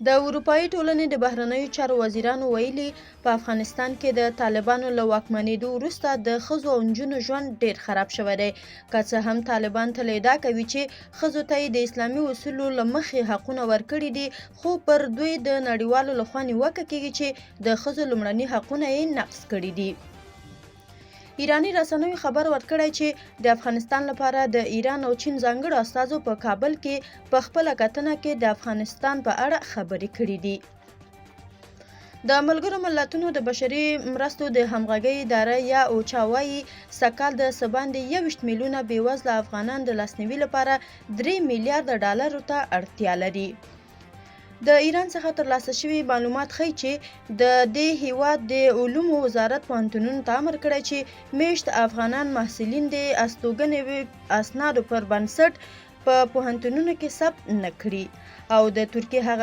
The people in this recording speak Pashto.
د اروپايي ټولنې د بهرنیو چارو وزیرانو ویلي، په افغانستان کې د طالبانو له واکمنېدو وروسته د ښځو او نجونو ژوند ډېر خراب شوی دی. که څه هم طالبان تل ادعا کوي چې ښځو ته یې د اسلامي اصولو له مخې حقونه ورکړي دي، خو پر دوی د نړیوالو لخوا نیوکه کېږي چې د ښځو لومړني حقونه یې نقض کړي دي. ایراني رسنیو خبر ورکړی چې د افغانستان لپاره د ایران او چین ځانګړو استازو په کابل کې په خپله کتنه کې د افغانستان په اړه خبرې کړې دي. د ملګرو ملتونو د بشري مرستو د همغږۍ اداره یا اوچا وایي، سږکال د څه باندې 21 میلیونه بېوزله افغانان د لاسنیوي لپاره 3 میلیارده ډالرو ته اړتیا لري. د ایران څخه ترلاسه شوي معلومات ښيي چې د دې هیواد د علومو وزارت پوهنتونونو ته امر کړی چې میشت افغانان محصلین د استوګنې اسنادو پر بنسټ په پوهنتونونو کې ثبت نه کړي او د ترکیې هغه